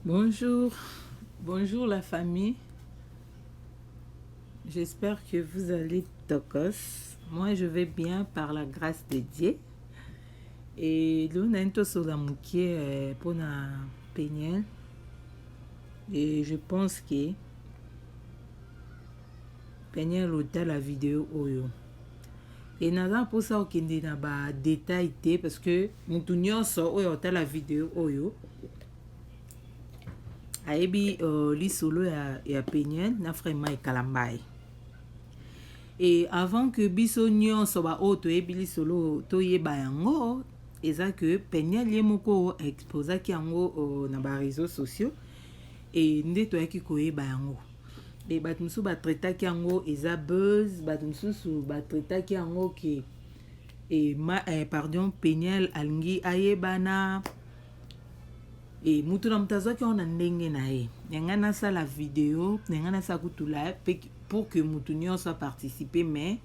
Bonjour, bonjour la famille. J'espère que vous allez tokos. Moi, je vais bien par la grâce de Dieu. Et lelo naye tosola moke mpona Peniel. Et je pense que Peniel otala video oyo. E naza mposa kokende na ba détail te parce que mutu nyonso oyo otala video oyo ayebi lisolo ya Peniel na frère Mike Kalambayi. Et avant que biso nyonso baoyo toyebi lisolo toyeba yango, eza que Peniel ye moko exposaki yango na baréseaux sociaux e nde toyaki koyeba yango. E bato mosusu batraitaki yango eza buzz, bato mosusu batraitaki yango ke pardon, Peniel alingi ayebana. E mutu na moto azwaki yango na ndenge na ye. Yangai nasala video, yangai nasala kutula pour que mutu nyonso aparticipe, mais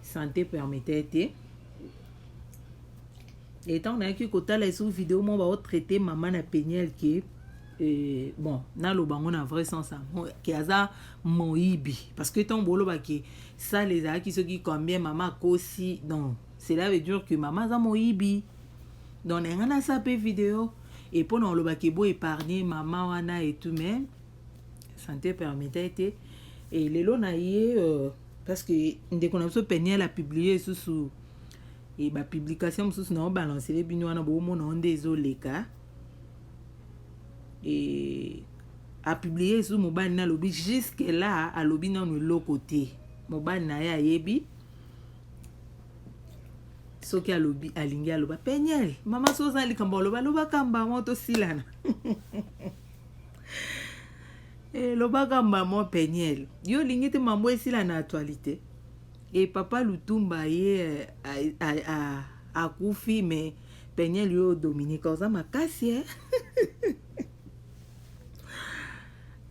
santé permettait te. E ntango nayaki kotala esu video moko baotraite mama na Peniel ke bon, naloba yango na vrai sens yango ke aza moyibi, parce que ntango boloba ke sale ezalaki soki combien, mama akosi, donc cela veut dire que mama aza moyibi. Donc na ngai nasala mpe video e mpo na kolobaki bo épargne mama wana et tout, mais santé permettait te. E lelo na ye parce que ndeko na biso Peniel apublie lisusu e bapublication mosusu na obalancele bino wana, boomona o nde ezoleka. E apublie lisusu mobali na alobi jusque là alobi nano eloko te. Mobali na ye ayebi soki alobi alingi aloba. Peniel, mama, so oza likambo aloba, alobaka mbamo tosilana. Elobaka mbamo. Peniel, yo olingi te mambo esila na actualité. E papa Lutumba ye akufi, mais Peniel, yo Dominique oza makasi, eh?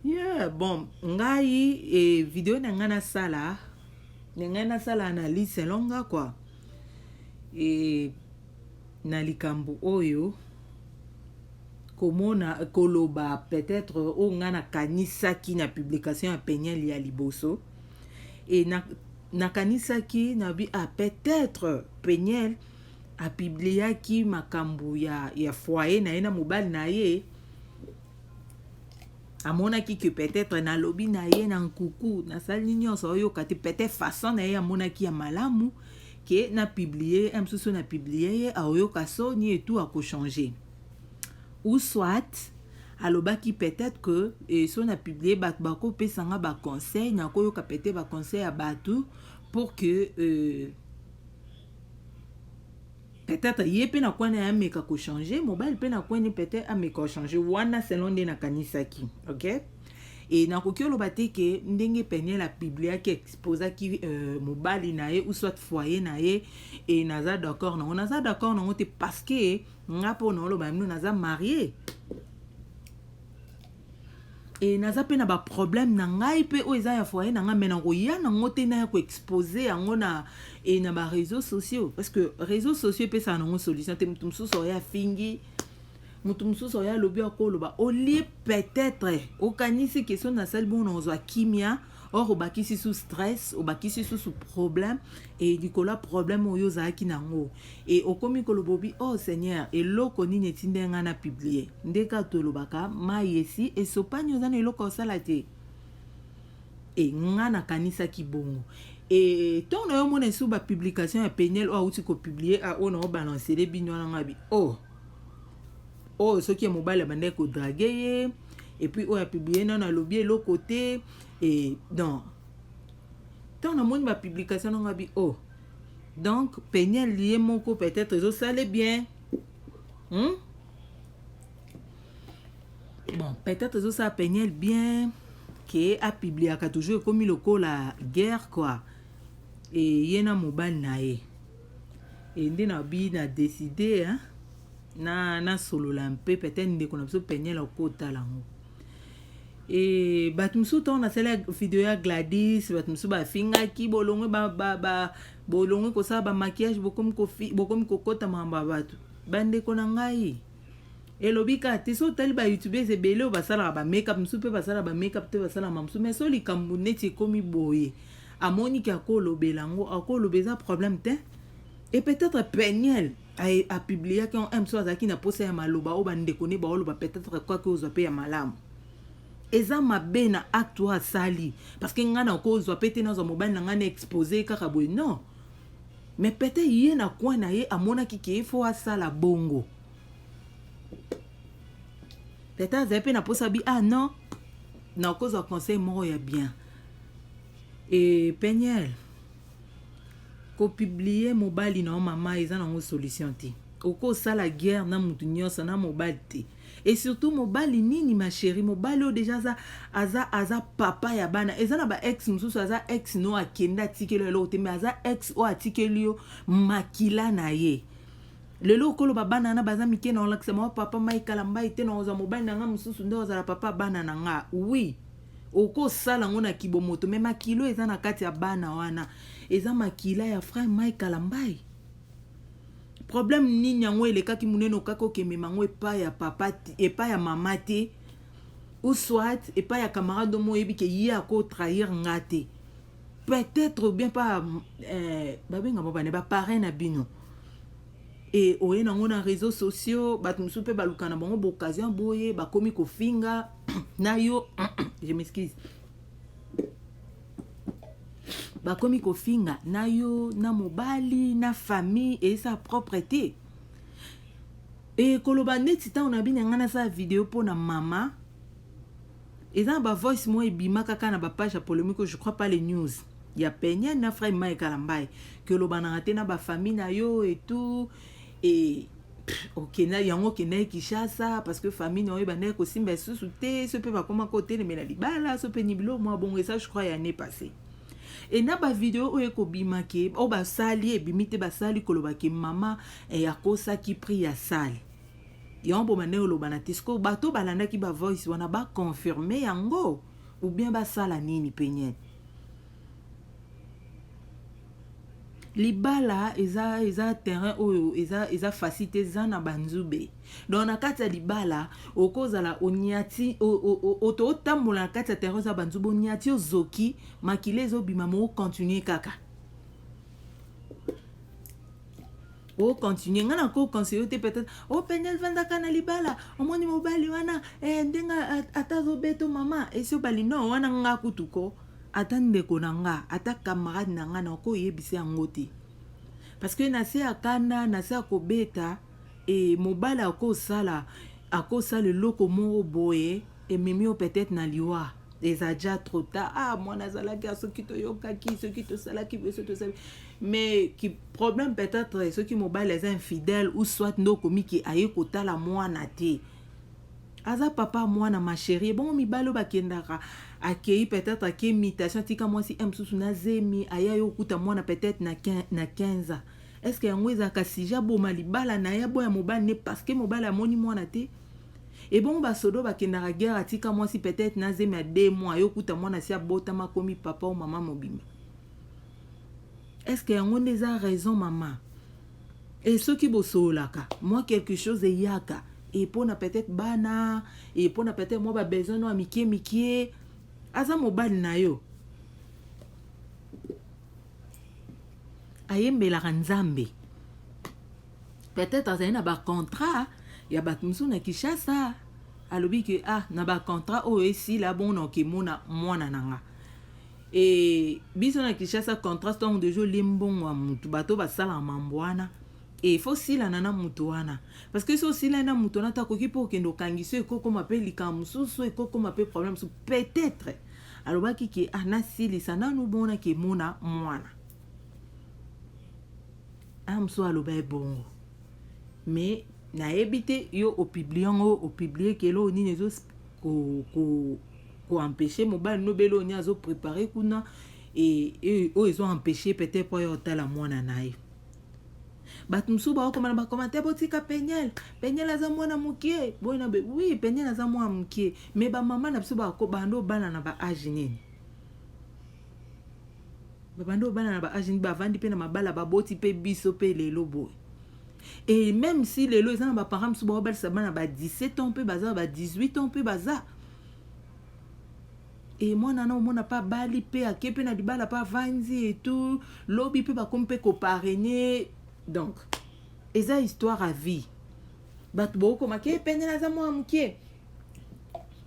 Yeah, bon, ngai video na ngai nasala, na ngai nasala analyse selon nga quoi. Na likambo oyo komona koloba peut-être oyo ngai nakanisaki na publication ya Peniel ya liboso, e nakanisaki nabi ah, peut-être Peniel apubliaki makambo ya foyer na ye na mobali na ye. Amonaki ke peut-être nalobi na ye na nkuku, nasali nyonso, oyoka te. Peut-être façon na ye amonaki ya malamu ke na publie mosusu, na publie ye aoyoka soni et tout, akochange. Ou soit alobaki peut-être que so na publie, bato bakopesanga baconseil, nakoyoka peut-être baconseil ya bato pour que peut-être ye mpe na kwani ameka kochange, mobali mpe na kwani peut-être ameka kochange. Wana selon nde nakanisaki, ok. E nakoki oloba te ke ndenge Peniel apubliaki, exposaki mobali na ye ou soit foyer na ye, e naza d'accord nango, naza d'accord nango te, parce que nga mpo na oloba bino naza marié e naza mpe na baproblème na ngai mpe oyo eza ya foyer na ngai, me nakoya nango te naya koexpose yango na baréseaux sociaux, parce que réseaux sociaux epesaka nango solution te. Motu mosusu oyo afingi, motu mosusu oyo alobi, akoloba olie. Peut-être okanisi question nasali bongo na ozwa kimia, or obakisi su stress, obakisi susu problème e likolo ya problème oyo ozalaki nango. E okomi koloba obi: "Oh Seigneur, eloko nini etindi ngai na publie?" Nde kaka tolobaka, mai esi esopani, oza na eloko osala te. E nga nakanisaki bongo. E ntongo na yo omona esu bapublication ya Peniel oyo awuti kopublie, oyo na obalancele bino wana, nga bi oh, oyo soki ya mobali abandaki kodraguer ye, et puis oyo apublie nano alobi eloko te. E donc ntango namoni bapublication nanga bi oh, donc Peniel ye moko peut-être ezosala bien, Bon, peut-être ezosala Peniel bien ke apubliaka toujours, ekomi lokola guerre quoi, e ye na mobali na ye. E nde na bi na décide, hein? Na nasolola mpe peut-être ndeko na biso Peniel akotala yango. E bato mosusu, ntango nasala video ya Gladys, bato mosusu bafingaki: "Bolongwe bolongwe kosala bamaquillage, bokomi kokɔta makambo ya bato." Bandeko na ngai, Elobi kaka te so otali ba youtubeurs ebele oyo basalaka ba make-up, mosusu mpe basalaka ba make-up te, basalaka mosusu. Mais so likambo neti ekomi boye, amoni ke akolobela yango, akoloba, eza problème te. Et peut-être Peniel apubliaki yango un mosusu azalaki na posa ya maloba oyo bandeko ne baoloba, peut-être kwaki ozwa mpe ya malamu. Eza mabe na acte oyo asali, parce que ngai nakozwa mpe te, nazwa mobali na ngai na expose kaka boye, non. Mais peut-être ye na coin na ye amonaki ke faut asala bongo. Peut-être azali mpe na posa bi, ah non, nakozwa conseil moko ya bien. E Peniel, kopublier mobali na yo, mama, eza nango solution te. Okosala guerre na mutu nyonso, na mobali te. Et surtout mobali nini, ma chérie? Mobali oyo déjà aza papa ya bana. Eza na ba ex mosusu, aza ex no, akende, atikeli yo eloko te, mais aza ex oyo atikeli yo makila na ye. Lelo okoloba bana wana baza mike, na olakisa mwa papa Maikala mbai te, na kozwa mobali na nga mosusu nde ozala papa bana na nga. Oui, okosala yango na kibomoto, mais makilo eza na kati ya bana wana eza makila ya frère Maikala mbai. Problème nini yango elekaki monene, okaki okemema yango epai ya papa, epai ya mama te, ou soit epai ya camarade omo oyebi ke ye akotrahir nga te, peut-être, ou bien pa babenga mo bane baparrain na bino. E oye nango na réseaux sociaux, bato mosusu mpe baluka na bango baoccasion boye, bakomi kofinga na yo, je m'excuse, bakomi kofinga na yo, na mobali, na famille. Eza propre te. E koloba neti ntango na bino, ngai nasala video mpo na mama, eza na bavoice moko ebima kaka na bapage ya polémique, je crois pas, les news ya Peniel na frère Mike Kalambai, ke olobanaka te na bafamille na yo et tout. E okenda yango, okendaki Kinshasa parce que famille na yo ebandaki kosimba lisusu te, so mpe bakomaka otelemela libala, so mpe ni biloko mwa bongo. Eza, je crois, ya année passée. E na bavideo oyo ekobima ke oyo basali ebimi te, basali koloba ke mama akosaki prix ya salle yango. Boma nde olobana te. Sikoyo bato balandaki bavoice wana, baconfirme yango ou bien basala nini? Peniel, libala eza terrain oyo eza facile te, eza na banzube. Donc na kati ya libala okozala oniati, oto otambola na kati ya terrain eza banzube, oniati, ozoki, makila ezobima, ma ocontinue kaka, ocontinue. Ngai nakoconseille te. Peut-être opende evandaka na libala, omoni mobali wana ndenge ata azobeto mama, esi obali no wana. Nga kutu ko ata ndeko na nga, ata camarade na nga, nakoyebisa yango te, parce que na se ya kanda, na se ya kobeta, e mobali akosala eloko moko boye, ememi yo peut-être na liwa, eza ja trop tard. Ah, mwana azalaki, soki toyokaki, soki tosalaki boye, soki tosali. Mais ki problème, peut-être soki mobali aza infidèle, ou soit nde okomi ke aye kotala mwana te, aza papa mwana, ma chérie. Bongo mibali oyo bakendaka, akei peut-être, ake mutation, atika mwasi e mosusu na zemi, aya yo okuta mwana peut-être na 15 ans. Est ce que yango ezalaka sujet aboma libala na ye, aboya mobali ne parce que mobali amoni mwana te? Ebongo basodo bakendaka guerre, atika mwasi peut-être na zemi ya 2 mois, aye okuta mwana si abotama, akomi papa o mama mobimba. Est ce que yango nde eza raison, mama? E soki bosololaka mwa quelque chose eyaka, e mpona peut-être bana, e mpona peut-être mwa babesoin no ya mike mike, aza mobali na yo, ayembelaka Nzambe, peut-être azali na bacontrat ya bato mosusu na Kinshasa, alobi ke ah, na bacontrat oyo esila, bongo na okemona mwana na nga. E biso na Kinshasa, contrat ntango deja olie mbongo ya mutu, bato basalaka mambo wana, e faut silana na mutu wana, parce que so osilani na mutu wana, takoki mpe okende okangisa, ekokoma mpe likambo mosusu, ekokoma mpe problème mosusu. Peut-être alobaki ke ah, nasilisa nanu, bongo nakemona mwana. Ah, mosusu aloba ebongo, mais nayebi te. Yo opublie yango, opublie ke eloko nini ezo koempêche mobali nobele oyo nini azoprépare kuna, oyo ezoempêche peut-être mpo ayo otala mwana na ye. Bato mosusu bakokoma na bacommentaire: botika Peniel, Peniel aza mwana mokie boye na oui, Peniel aza mwana mokie, mais bamama na biso bando obala na baage nini? Babandi obala na baage nini? Bavandi mpe na mabala, baboti mpe biso mpe lelo boye. Et même si lelo eza na baparent mosusu baobalisa bana ba 17 ans mpe baza, ba 18 ans mpe baza. E mwana na omona mpe abali mpe ake mpe na libala mpe avandi etu, lobi mpe bakomi mpe koparrainer. Donc eza histoire à vie. Bato bokomaki e Peniel aza mwana moke,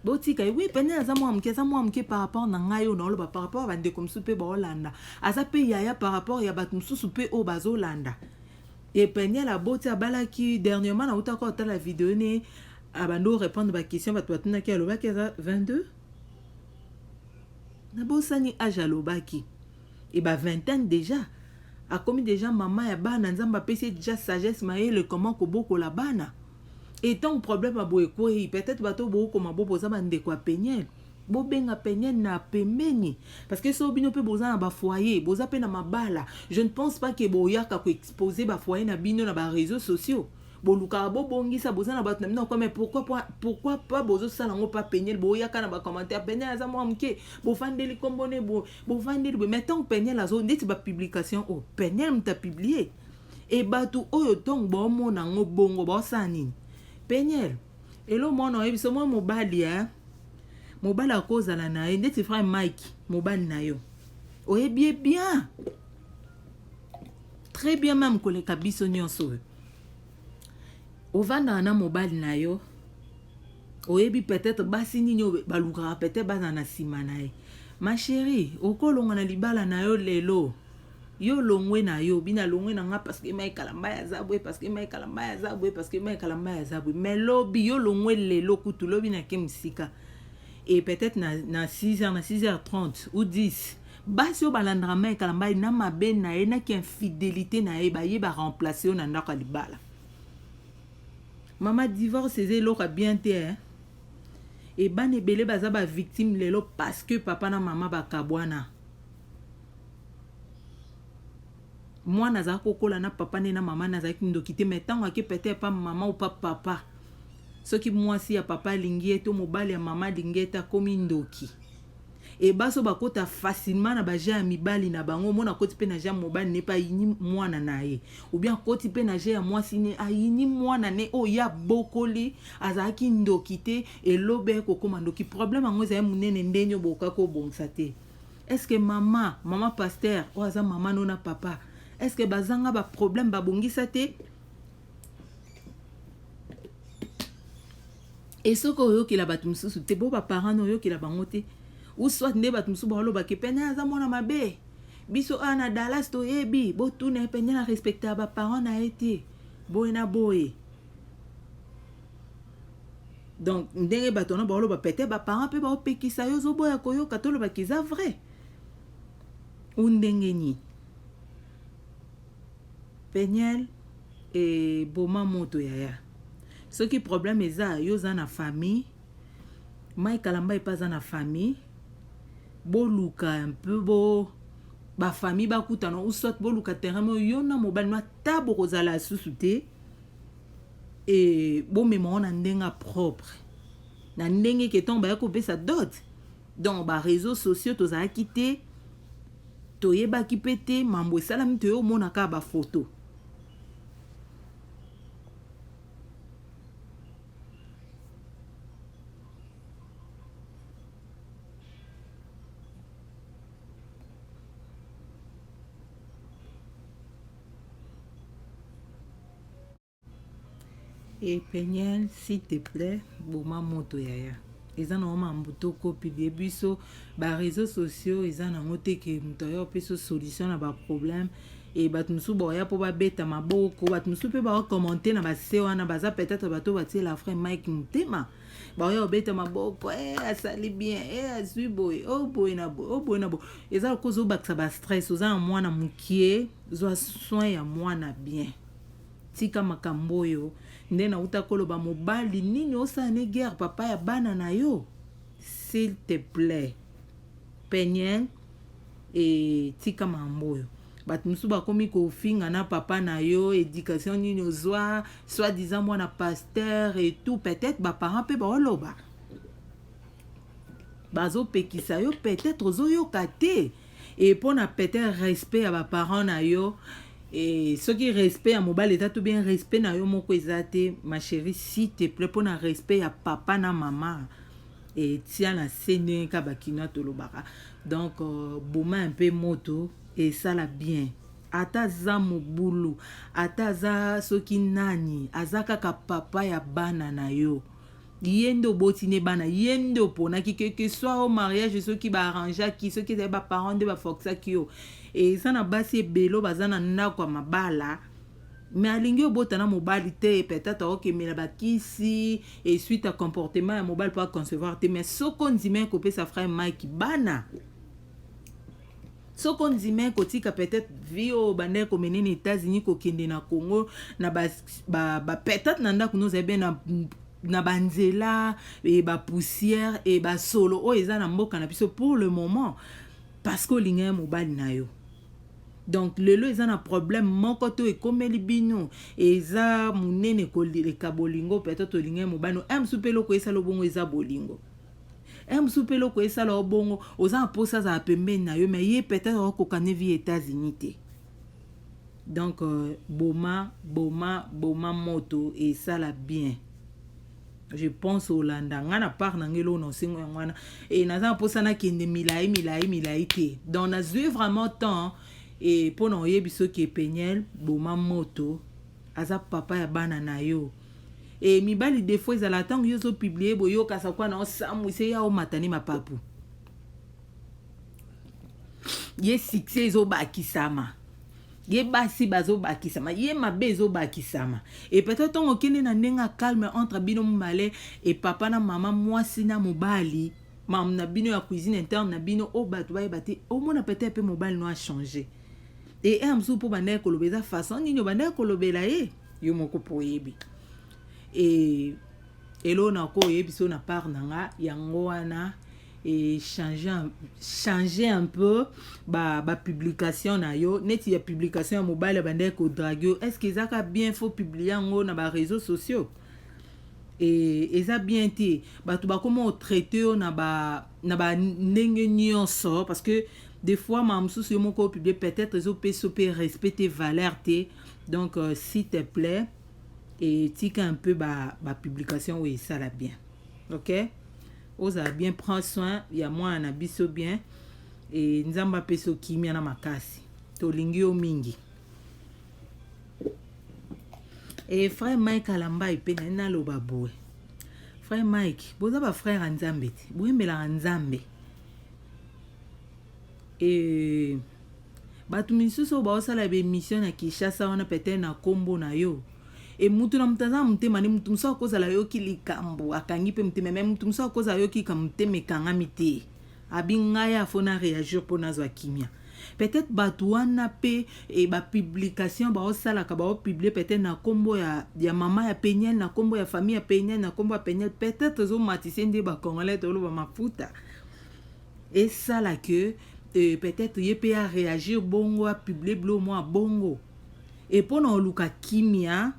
botika ye. Oui, Peniel aza mwana moke, aza mwana moke par rapport na ngai oyo naoloba, par rapport ya bandeko mosusu mpe baolanda. Aza mpe yaya par rapport ya bato mosusu mpe oyo bazolanda. E Peniel aboti, abalaki dernièrement. Nautaka kotala video ne abandi orépondre baquestion bato batunaki. Alobaki aza 22, nabosani age alobaki, e ba vingtaine déjà. Akomi déjà mama ya bana. Nzambe apesi ye déjà sagesse, mayele, comment kobokola bana. Et ntango problème ya boye ekwei, peut-être bato bokoma bo boza bandeko ya Peniel, bobenga Peniel na pembeni, parce que so bino mpe boza na bafoyer, boza mpe na mabala, je ne pense pas ke boyaka koexposer bafoyer na bino na baréseaux sociaux. Bolukaka bobongisa, boza na bato na bino. Mais pourquoi pas bozosala yango pa Peniel? Boyaka na bacommentaire, Peniel aza mwa moke, bofandeli nkombo ne, bofandeli boye. Mais ntango Peniel azo ndeti bapublication oyo Peniel moto apublier, e bato oyo ntongo baomona yango bongo, baosala nini? Peniel, elo mwana oyebi so mwa mobali ya mobali akozala na ye ndeti frère Mike, mobali na yo oyebi ye bien, très bien même koleka biso nyonso. Oyo ovandaka na mobali na yo, oyebi peut-être basi nini oyo balukaka, peut-être bazala na nsima na ye. Ma chérie, okolonga na libala na yo lelo, yo longwe na yo, bina longwe na nga parce que Mike Kalambay aza boye, parce que Mike Kalambay aza boye, parce que Mike Kalambay aza boye. Mais lobi yo longwe lelo, kutu lobi nake mosika, et peut-être na 6 heures, na 6 heures 30 ou 10, basi oyo balandaka Mike Kalambay na mabe na ye, naki infidélité na ye, baye baremplace yo na ndako ya libala. Mama, divorce eza eloko ya bien te, eh? E bana ebele baza bavictime lelo parce que papa na mama bakabwana. Mwana azalaki kokola na papa nde na mama, nazalaki ndoki te. Mais ntango ake peut-être pa mama ou pa papa, soki mwasi ya papa alingi ye to mobali ya mama alingi ye te, akomi ndoki. E basi oyo bakota facilement na bajeu ya mibali na bango, omona akoti mpe na jeu ya mobali ne mpe ayini mwana na ye, ou bien akoti mpe na jeu ya mwasi ne, ayini mwana ne oyo ye abokoli. Azalaki ndoki te, elobi aye kokóma ndoki. Problème yango ezali monene ndenge oyo bokokaki kobongisa te. Est ce que mama pasteur oyo aza mama no na papa, est ce que bazanga baproblème babongisa te? E soki oyokela bato mosusu te, bo baparent na oyokela bango te, ou soit nde bato mosusu balobaki pene aza mwana mabe. Biso awa na Dallas toyebi, botuna ye, pene na respectaka baparent na ye te, boye na boye. Donc ndenge bato wana baoloba, peut-être baparent mpe baopekisa yo, ozoboya koyoka. Tolobaki eza vrai ou ndenge nini? Peniel, eboma moto yaya. Soki problème eza, yo oza na famille, Mike Kalambay mpe aza na famille, boluka un peu bo bafamille bakutana, ou soit boluka terrain mo yo na mobali no, ata bokozala lisusu te, e bomema ngo na ndenge propre, na ndenge ke ntongo baya kopesa dot. Donc baréseaux sociaux tozalaki te, toyebaki mpe te mambo esalami, toye omona kaka bafoto. E Peniel, s'il te plaît, boma moto yaya. Eza nango mambo tokopublier biso baréseaux sociaux, eza nango te ke moto aya opesa solution na baproblème. E bato mosusu baoya mpo babeta maboko, bato mosusu mpe baocommenter na base wana, baza peut-être bato batiela frère Mike motema, baoya kobeta maboko: e asali bien, e azwi boye, o boye na boye, o boye na boye. Eza lokola ozobakisa bastress. Oza na mwana mokie, zwa soin ya mwana bien, tika makambo oyo. Nde nauta koloba, mobali nini osala ne guerre papa ya bana na yo? S'il te plaît, Peniel, e tika makambo oyo. Bato mosusu bakomi kofinga na papa na yo, éducation nini ozwa, soit disant mwana pasteur et tout. Peut-être baparent mpe baoloba, bazopekisa yo, peut-être ozoyoka te. E mpo na peut-être respect ya baparent na yo, E soki respect ya mobali eza to bien respect na yo moko eza te, ma chérie, s'il te plaît, mpona respect ya papa na mama, etia na se ndenge kaka bakinois tolobaka. Donc boma mpe moto esala bien. Ata aza mobulu, ata aza soki nani, aza kaka papa ya bana na yo. Ye nde oboti ne bana, ye nde oponaki. Quelque soit au mariage, soki baarrangeaki, soki ezali baparent nde baforçaki yo. Eza na basi ebele baza na ndako ya mabala, mais alingi obota na mobali te. Peut-être aokemela bakisi et suite à comportement ya mobali mpo aconcevoir te. Mais soki ondima kopesa frère Mike bana, soki ondima kotika peut-être vie oyo bandaki komene na États-Unis, kokende na Congo na ba, ba, ba peut-être na ndako no ozali be na banzela e bapoussière e basolo oyo eza na mboka na biso pour le moment, parce que olingi ya mobali na yo. Donc lelo eza na problème moko to ekomeli bino, eza monene koleka bolingo. Peut-être olingi mobali no mosusu mpe eloko esala obongo eza bolingo. Mosusu mpe eloko esala obongo, oza na mposa azala pembeni na yo, mais ye peut-être akokoka ne vie États-Unis te. Donc boma, boma, boma moto, esala bien. Je pense olanda nga na part na ngai. Eloko na osengo yango wana. E naza na mposa nakende milai milai milai te. Donc nazwi vraiment temps e mpo na oyebi soki Peniel, boma moto, aza papa ya bana na yo. E mibali, des fois ezala ntango yo ozopublier, boyokasa kwa na osamwise ya omatani mapapu ye, succès ezobakisama, ye basi bazobakisama, ye mabe ezobakisama. E peut-être ntongo okende na ndenge ya calme entre bino mibale, e papa na mama, mwasi na mobali, mamu na bino ya cuisine interne na bino oyo bato bayeba te, omona peut-être mpe mobali no achanger. E ere mosusu mpo bandaki koloba, eza façon nini obandaki kolobela ye, yo moko mpo oyebi. E eloko na ko oyebi so na part na nga yango wana. E changer un peu bapublication ba na yo, neti ya publication ya mobali abandaki kodraguer yo. Est ce que ezaka bien faut publier yango na baréseaux sociaux? E eza bien te. Bato bakoma otraiter yo na bandenge nyonso, parce que des fois ma mosusu yo moko opublier, peut-être ezopesa mpe respect te, valeur te. Donc s'il te plaît, etika un peu bapublication ba oyo esala bien. Ok, ozala bien, prends soin ya mwana na biso bien. E Nzambe apesa okimia na makasi, tolingi yo mingi. E frère Mike Alambai mpe naye naloba boye: frère Mike, boza bafrère ya Nzambe te, boyembelaka Nzambe. E bato misusu oyo baosala baémission na Kinshasa wana, peut-être na nkombo na yo, e mutu na mutu aza na motema nde. Mutu mosusu akozala ayoki likambo, akangi mpe motema, mais mutu mosusu akozala ayoki likambo, motema ekangami te, abi ngai afo na réagir mpo nazwa kimia. Peut-être bato wana mpe e bapublication baosalaka, baopublier peut-être na nkombo ya mama ya Peniel, na nkombo ya famille ya Peniel, na nkombo ya Peniel, peut-être ezomatise nde bacongolais toloba mafuta, esala ke peut-être ye mpe aréagir bongo, apublier bilo mwa bongo. E mpo na oluka kimia,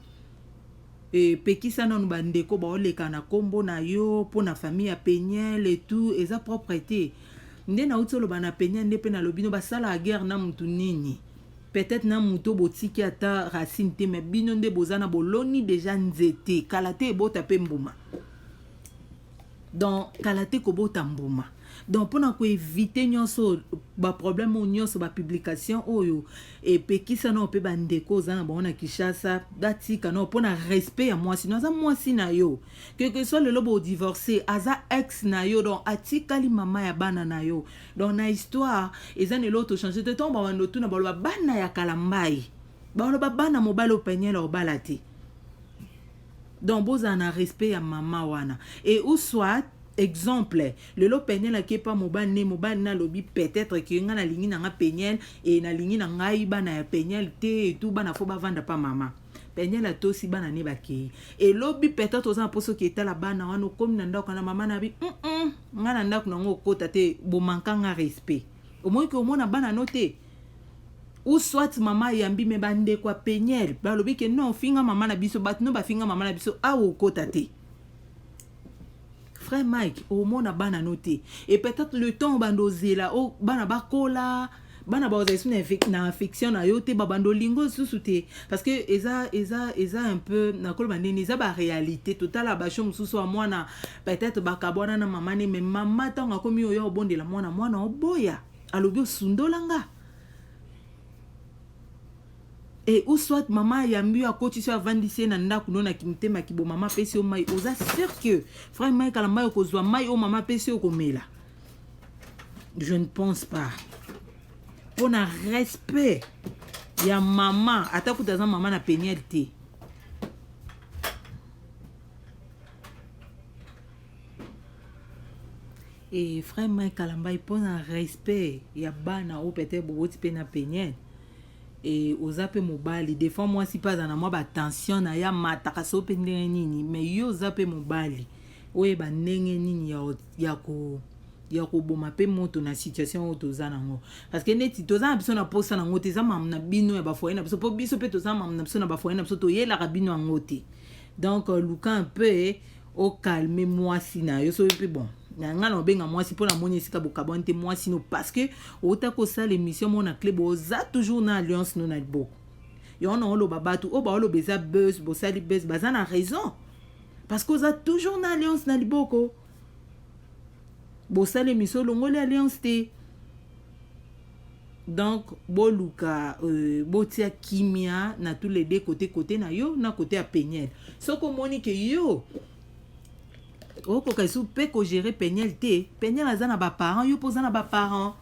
epekisa nanu bandeko baoleka na nkombo na yo mpo na famille ya Peniel et tout, eza propre te. Nde nauti oloba na Peniel, nde mpe nalobi no basalaka guerre na mutu nini, peut-être na mutu botiki ata racine te, mais bino nde boza na boloni déjà nzete, kala te ebota mpe mbuma. Donc kala te kobota mbuma. Donc mpona koéviter nyonso baproblème oyo nyonso, bapublication oyo, epekisa nao mpe bandeko oza na bango na Kinshasa batika nao, mpona respect ya mwasi no. Aza mwasi na yo, quelque soit lelo bodivorce, aza ex na yo, donc atikali mama ya bana na yo. Donc na histoire eza na eloko tochanger te. Ntongo babanda otuna, baloba bana ya Kalambai, baloba bana mobali Openiel obala te. Donc bozala na respect ya mama wana. Et ou soit exemple, lelo Peniel akepa mobali ne, mobali ne alobi peut-être ke ngai nalingi na nga Peniel e nalingi na ngai bana ya Peniel te etu, bana fo bavanda pa mama. Peniel atosi, bana ne bakei. Elobi peut-être oza na mposa oki etala bana wana, okomi na ndako na mama na bi ngai na ndako nango okota te, bomanka nga respect, omoki omona bana no te. Ou soit mama ayambi, mais bandeko ya Peniel balobi ke non, ofinga mama na biso, bato no bafinga mama na biso, awa okota te. Frère Mike, omona bana no te. Et peut-être le temps obanda ozela o bana bakola, Bana bakozala lisusu na affection na yo te, babanda olingo lisusu te, parce que eza un peu, nakoloba ndeni, eza baréalité. Totala basho mosusu ya mwana, peut-être bakabwana na mama ne, mais mama ntango akomi oyo obondela mwana, mwana oboya, alobi osundola nga. E ou soit mama ayambi yo, akotisi yo, avandisi ye na ndako no na motema kibo, mama apesi yo mai. Oza sûr que frère Mike Kalambay okozwa mai oyo mama apesi yo komela? Je ne pense pas. Mpona respect ya mama, ata kuta aza mama na Peniel te. E frère Mike Kalambay, mpona respect ya bana oyo peut-être boboti mpe na Peniel, e oza mpe mobali. Des fois mwasi mpe aza na mwa batension na ye, amataka so mpe ndenge nini, mais yo oza mpe mobali, oyeba ndenge nini ya koboma mpe moto na situation oyo toza nango, parce que neti toza na biso na posa nango te. Eza mamu na bino ya bafoyer na biso, mpo biso mpe toza mamu na biso na bafoyer na biso, toyelaka bino yango te. Donc luka un peu ocalmer mwasi na yo. Soki mpe bon, na ngai na obenga mwasi mpo namoni esika bokabwani te, mwasi no, parce que outa kosala émission mo na clé, boza toujours na alliance no na liboko. Yango na oloba, bato oyo baoloba eza buzz, bosali buzz, baza na raison, parce que oza toujours na alliance na liboko. Bosala émission, olongoli alliance te. Donc boluka botia kimia na tous les deux côté, côté na yo na côté ya Peniel. Soki omoni ke yo okoka lisusu mpe kogérer Peniel te, Peniel aza na baparent, yo mpo oza na baparent,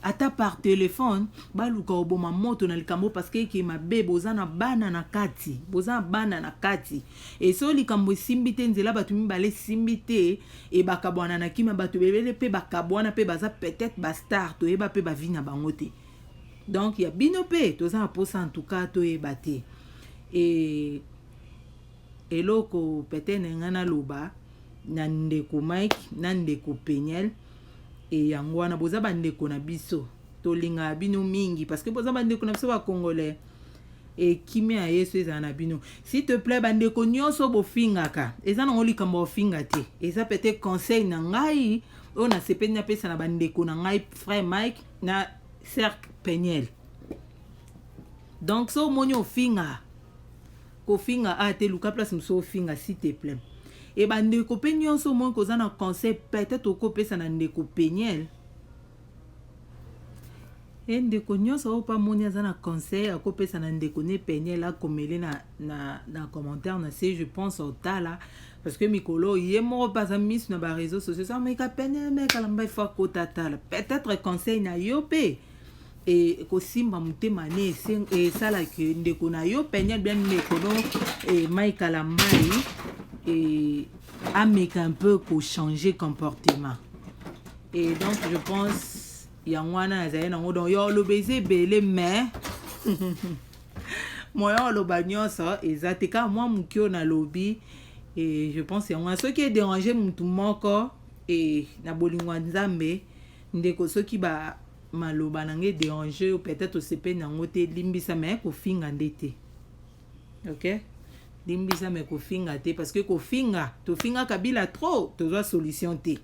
ata par téléphone, baluka oboma moto na likambo, parce que eke mabe. Boza na bana na kati, boza na bana na kati. E so likambo esimbi te, nzela bato mibale esimbi te, e bakabwana na kimia. Bato ebele mpe bakabwana mpe baza peut-être bastar, toyeba mpe bavie na bango te. Donc ya bino mpe toza na mposa, en tout cas toyeba te. E eloko peut-être na ngai naloba na ndeko Mike na ndeko Peniel, e yango wana, boza bandeko na biso, tolingaka bino mingi parce que boza bandeko na biso bacongolais. E kimia ya Yesu ezala na bino. S'il te plaît, bandeko nyonso bofingaka, eza nango likambo ofinga te, eza peut-être conseil na ngai oyo nasepeli napesa na bandeko na ngai, frère Mike na sœur Peniel. Donc so omoni ofinga, kofinga a te, luka place mosusu ofinga, s'il te plaît. E bandeko mpe nyonso omoni koza na conseil peut-être okopesa na ndeko Peniel, e ndeko nyonso oyo mpo amoni aza na conseil akopesa na ndeko ne Peniel, akomele na commentaire na se. Je pense otala, parce que mikolo ye moko mpe aza miso na baréseau sociaux, so ameka Peniel, mekala ifo akota tala, peut-être conseil na yo mpe e kosimba motema ne, esalaki ndeko na yo Peniel bien, ndeko no e Mike Kalambay e ameka un peu kochanger comportement. Et donc je pense yango wana nazali nango. Donc yo oloba eza ebele, mais moya oloba nyonso eza te, kaka mwa moke oyo nalobi. E je pense yango wana. Soki edéranger mutu moko, e na bolingo ya Nzambe, ndeko, soki ba maloba na ngai edéranger yo, peut-être osepeli nango te, limbisa, mais kofinga nde te. Ok, limbisa, mais kofinga te, parce que kofinga, tofinga Kabila trop, tozwa solution te.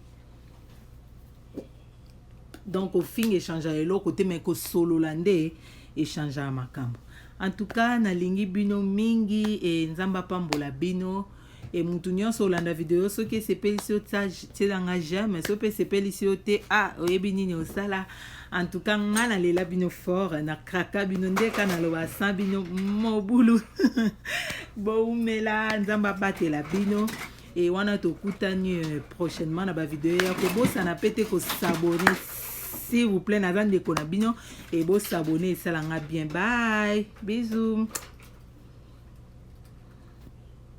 Donc kofinga échange eloko te, mais kosolola nde échange ya makambo. En tout cas nalingi bino mingi e Nzambe apambola bino. E mutu nyonso olanda video, soki esepelisi yo, tielanga j'aime. Soki mpe esepelisi yo te, ah, oyebi nini osala. En tout cas nga nalela bino fort, na kraka bino ndeka, naloba sans bino mobulu. Boumela, Nzambe abatela bino. E wana tokutani prochainement na bavideo. Ya kobosana mpe te kos'abonner, s'il vous plaît. Naza ndeko na bino e bos'abonner, esalanga bien. Bye, bisous.